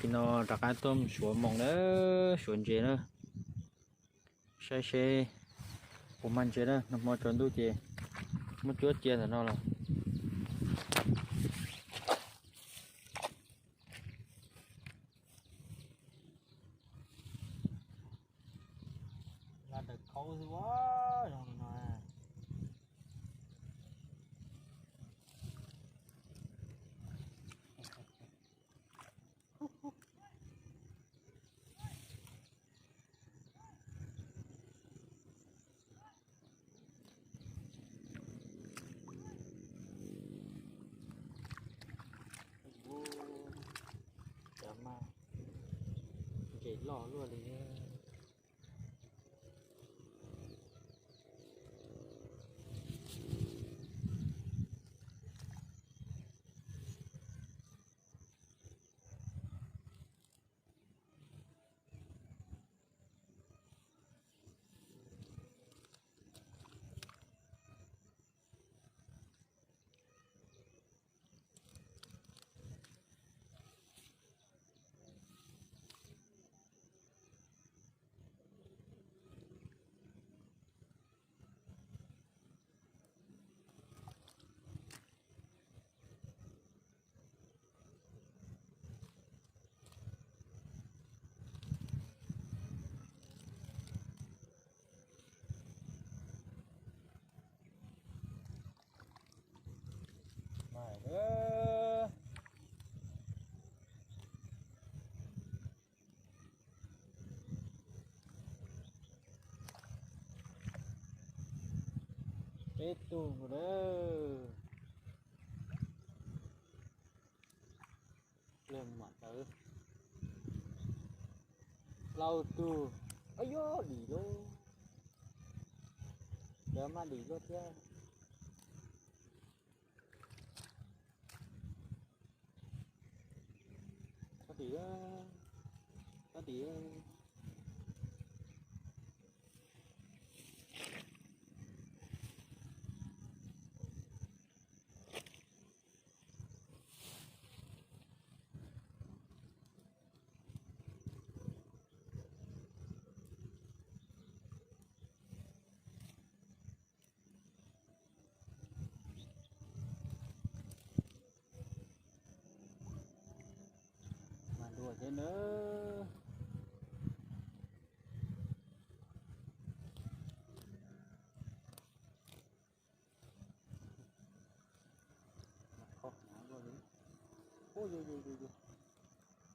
Nim no rov qab tuaj suav moos na, suav ntses na, saib seb puas mag ntses na. Nag hmo tsaus ntuj ces muab cuab cia ntawm no los. Lag daws khaub xwb ua zoo li no. Cov mas ntses loj luaj li. Peb tug lawm. Mam tawv. Plaub tug. Ab, yog dim lauj. Cov mas dim lauj thiab. Txhob dim, txhob dim. Mas dua thiab nawb.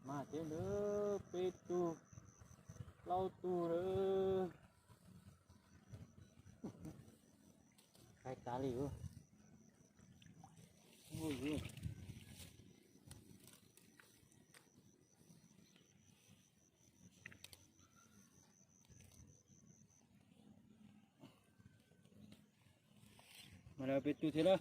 Mas thiab nawb, peb tug, plaub tug nawb. Qab tas li. Mas peb tug thiab na.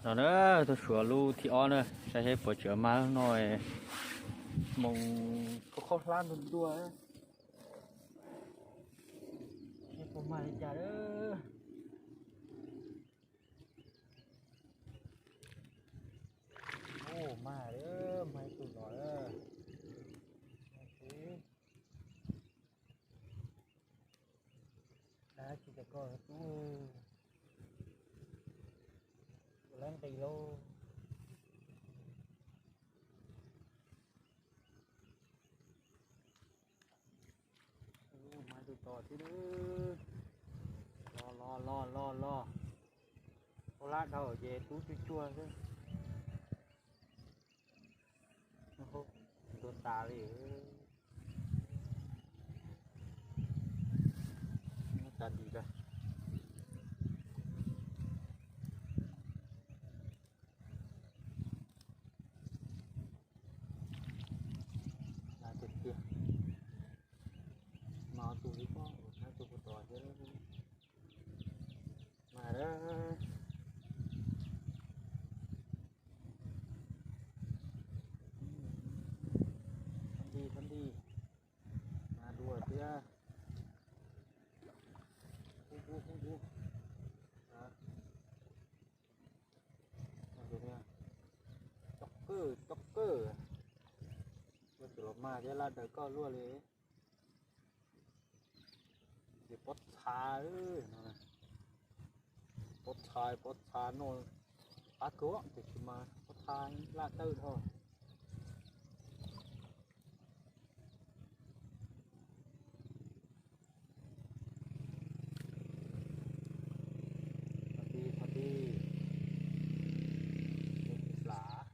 No na, tuaj suav lub thib ob na, saib seb puas tseem mag no. Moos khaub khaub hlab ntuag ntuag, seb puas mag li cas lawm. Ua, mag lawm, mag ib tug los lawm. Dab tsi cas koj tub, ua lab nqis lauj. Ua, mag tus tos xwb. Los los los los los. Ua lab dhau ces tub tsuag tsuag xwb. Ntuag tas li. Muab tas dim lawm. Tiag tiag. Mas tus li ko, tus puas tos thiab. Mas na. Txhob ntij, txhob laj daws koj luaj li. Ces pob txha no, pob txha, pob txha no qab kawg, tiam sis mas pob txha laj dawb dhau. Thov ti, thov ti. Plav.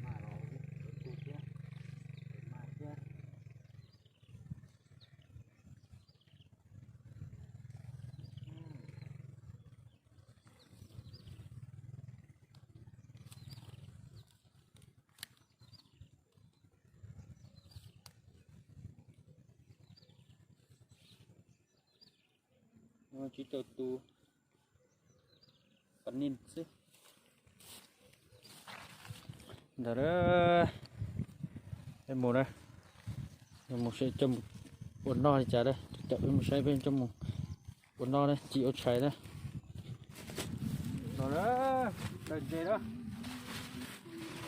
Mas los tu thiab, mas thiab. Tsis tau tu, pas nin xwb. Ntawd, peb mus na, mus saib coj mus ua noj li cas da. Coj peb mus saib peb coj mus ua noj na, ci ua tshais na. No na, daws ntses na.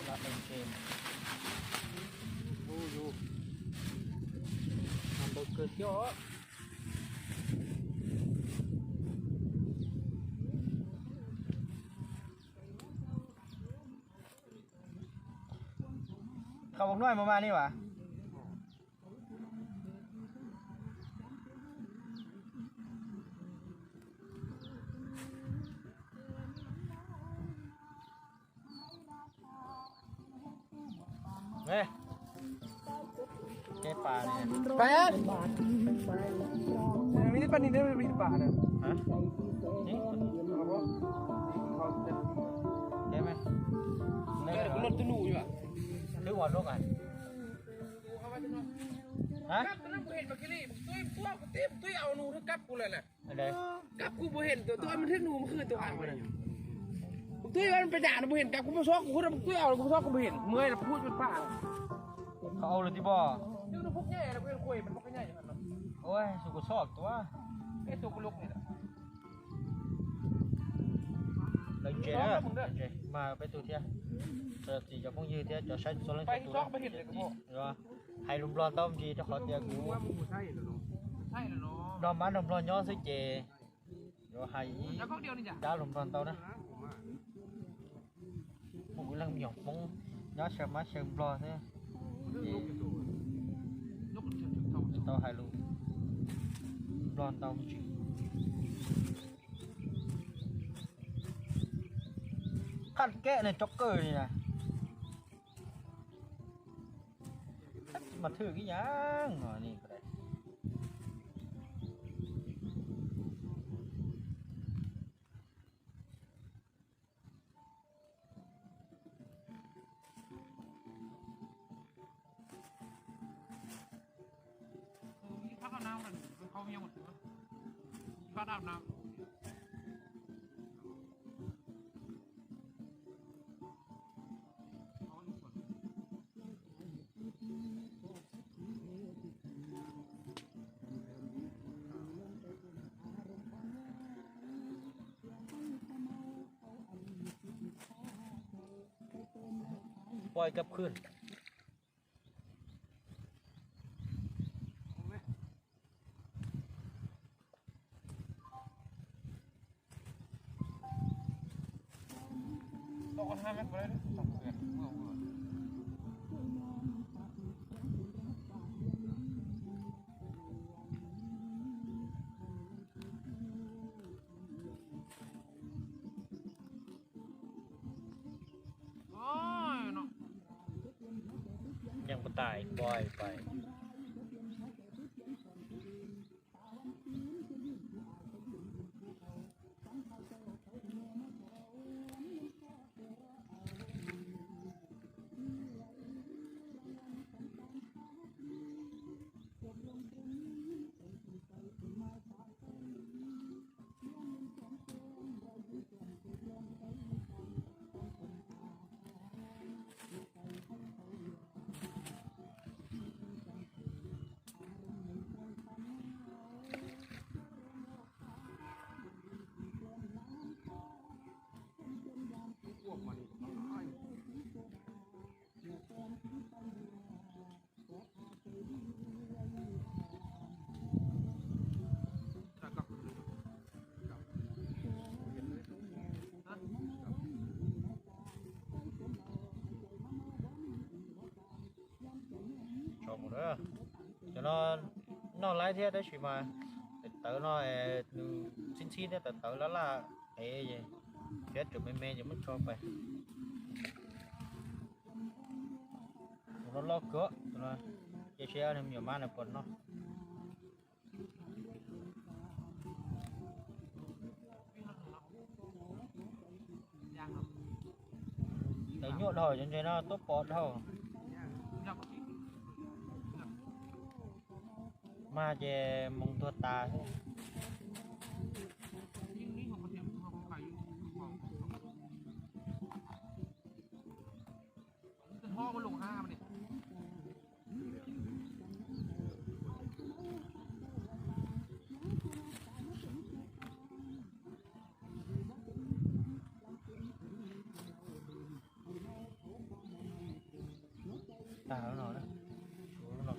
Daws ntses. Hu yus, ntau kawg thiab os. Khau mus nuaj mus mas ni vas. Kev pas ne. Pas. Vim li pas ni, vim li pas ne. Kev me. Twb ua luaj a. Kab kuv puas heem tus, tus ua me thiab nus mus khwv tus hab. Kuv twb yuav pes dam no puas heem, kab kuv puas xob kuv, kuv twb ua kuv xob kuv puas heem, mus los puab cua pam. Qhov au lawm tib pom. Ua su kuv xob tuaj. Lawv ntses na, lawv ntses mas peb tug thiab, txiv cov phooj ywg thiab cov saib txhua leej txhua tus. Hais lus Nplog tau ntsis rau qhov tias kuv nrog mab nrog nplog nyob xwb ces yuav hais ib dab lus Nplog ntau na. Muaj kuv leej me nyuam Hmoob nyob xyaw mab xyaw nplog xwb, tau hais lus Nplog ntau ntsis. Qhaj keb ne, tsob kawg li na. Mas thwj kib yam no ni. Poj ib kab khwj. Nyeem pais pais. No noj laib thiab tab sis mas tawv tawv no nws txhib ntxhib thiab tawv tawv laj laj es thiab tseem me me ces muab tso pais. Tus no loj kawg, tus no ces seb me nyuam mab no puas noj. Tawv nyuaj dhau, cov ntses no tuaj pom dhau. Mag ces moo tuag tas. Tag lub no na, lub no.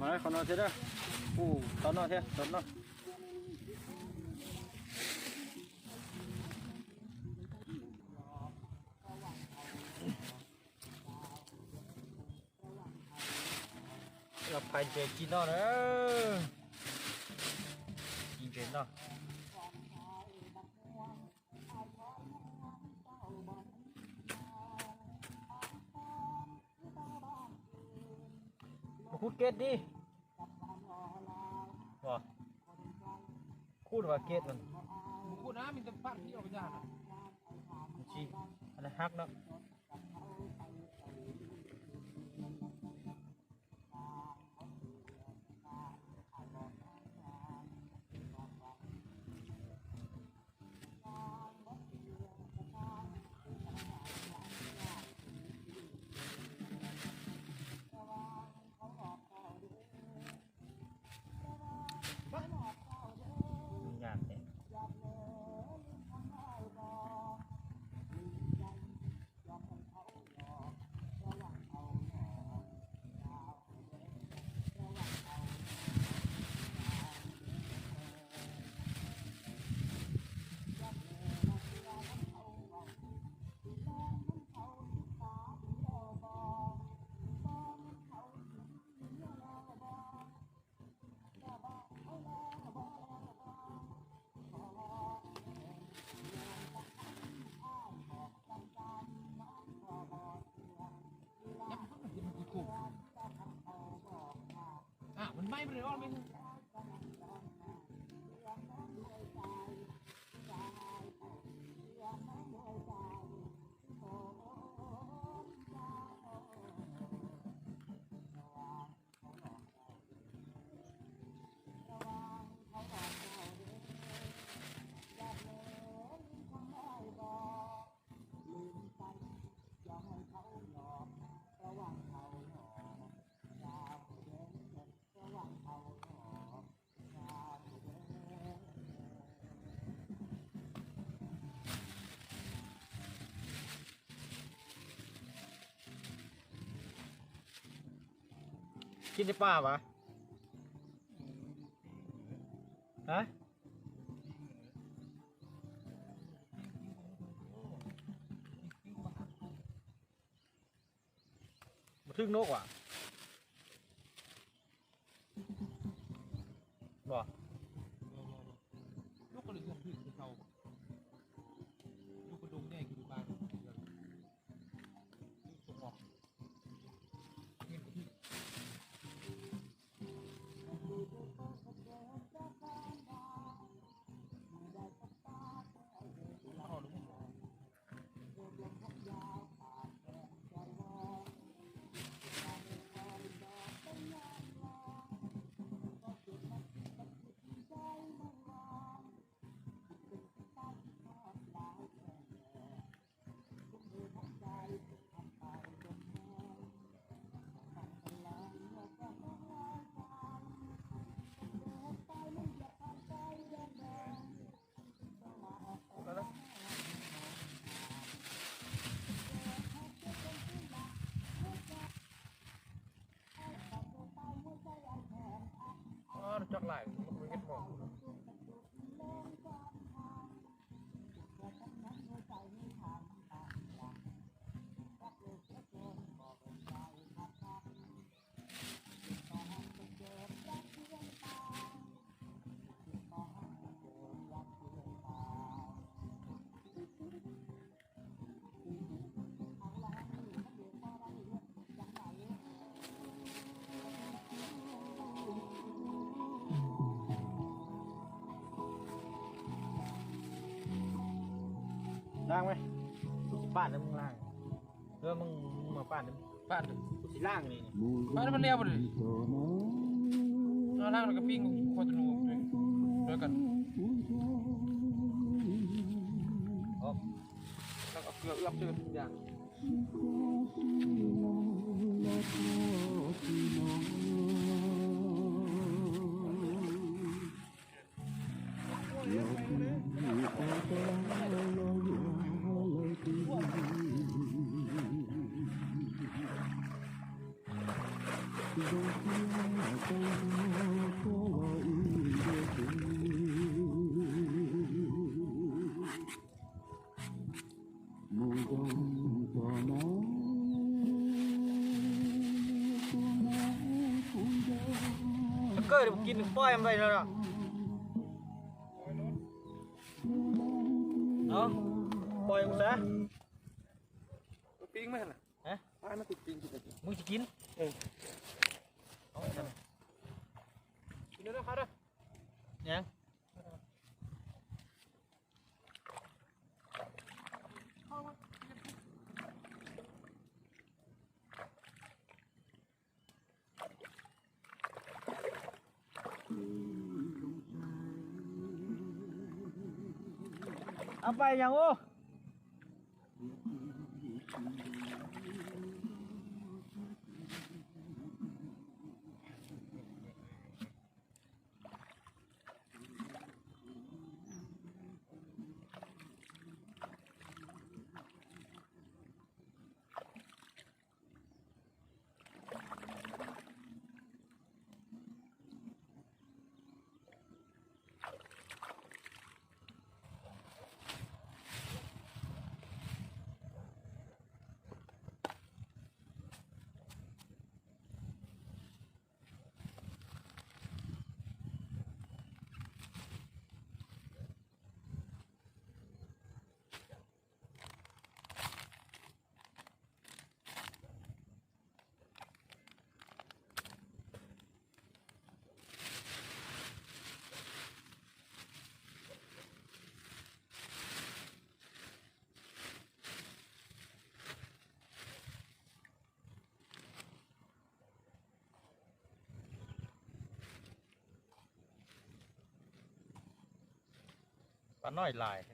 Mas qhov no thiab, kuj tau noj thiab, tau noj. Los phais ntses ci noj na. Ci ntses noj. Mus khub keb dib. Khub vas keb. Tsis, hab no. Kib teb paj vas? Mus thwb nub as? Los. Lub ko lwm yog hwm tus sau. Lub ko doo nej kws ba. Coj lais, ib hmo. Laaj mas, paj nws mus laaj. Ua mej mas paj nws, paj nws, kuv tsis laaj li. Paj nws mas liab li. No laaj los koj pij qhov tus nus. Koj kis nws poj npaim no. Poj mus xav. Mus tsis kis. Ab pais yas ub. Pab noj lais.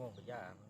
Oj, yaj.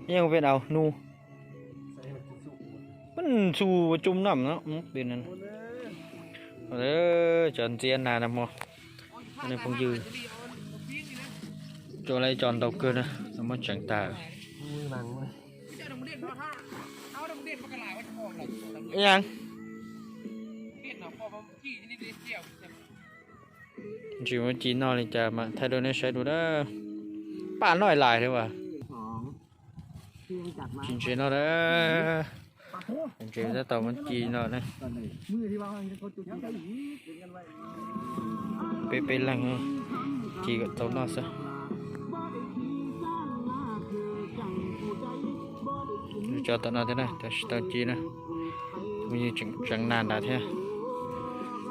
Yeej peb aus nub, peb txu ua cub noj no peb. Cov ntxiab nag no mog, nej phooj ywg, tso lawv tso ntau kawg na, muab tseev tag. Ib yam ntsis muab ci noj li cas mas thaij rau nej saib dua na. Paj noj lais li as. Ci ntses no na. Ntses tab tom muab ci no na. Peb peb leeg ci kom tau noj xwb. Tso tom no thiab na, tam sim tau ci na. Kuv yeej tseem tseev nas nrad thiab.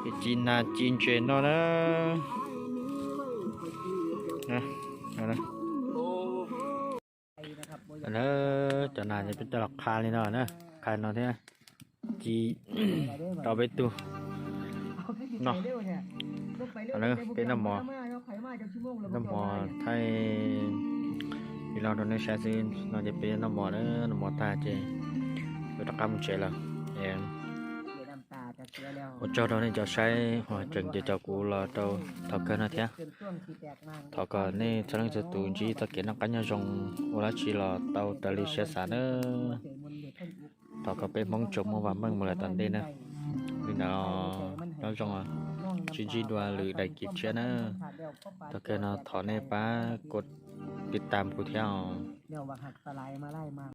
Ces ci nas ci ntses no na. Cov nas ces peb coj los qha li no na, qha no thiab. Ci tau peb tug no. Peb noj mov, noj mov thaij li no rau nej saib xwb no ces peb noj mov na, noj mov tag ces yuav rov qab mus tsev lawm. Ua tsaug rau nej cov saib uas tseem ncaim kuv los rau thaum kawg no thiab. Thov kom nej txhua leej txhua tus ntsib txoj kev noj qab nyob zoo, ua dab tsi los tau raws li siab xav na. Thov kom peb Hmoob tsuas muaj vam meej mus lawm tom ntej na. Li ntawd nyob zoo, sib ntsib dua lwm daim kev tshiab na. Thaum kawg no thov nej pab kov tiv tam kuv thiab os.